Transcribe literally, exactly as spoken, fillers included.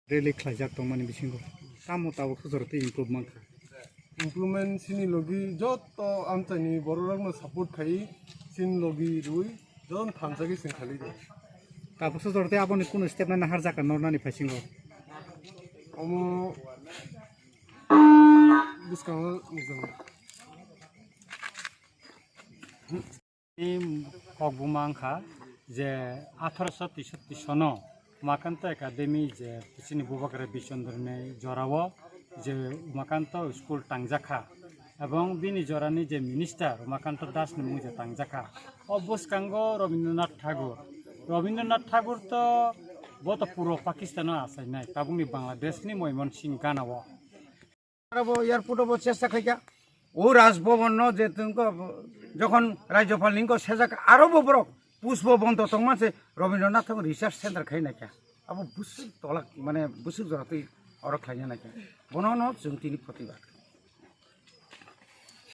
Rally khlaijak tongmani bisingo tamo tabuk sojaro tei improve mankha. Improvement chini logi joto amchaini bororokno support khai chini logi rwi jotono thansa khe chwng khali rw. Tabuk sojaro tei aboni kunu step nani harjak nornani phaisingo. Omo bwskango nukjagwi. Ni kok buma wngkha je athroso teisottish sono Umakanta Academy je chini Bubagra Bishondroni jorao je Umakanta school tangjakha ebong bini jorani je minister Umakanta Das ni mung je tangjakha, o bwskango Rabindranath Thakur. Rabindranath Thakur to bo to puro Pakistan o achainai, tabukni Bangladesh ni Moymonsing gana o. Aro bo airport o bo chesta khlaikha. O Raj Bhavan no je tongkha, jokhon Rajyapal ni wngkha sejak, aro bo borok pushpo bondo tongma se Rabindranath Thakur Research Center khai naikha. Abo bwswk tolak, mane bwswk jora twi oro khlaina naikha. Bono no chwng tini protibad.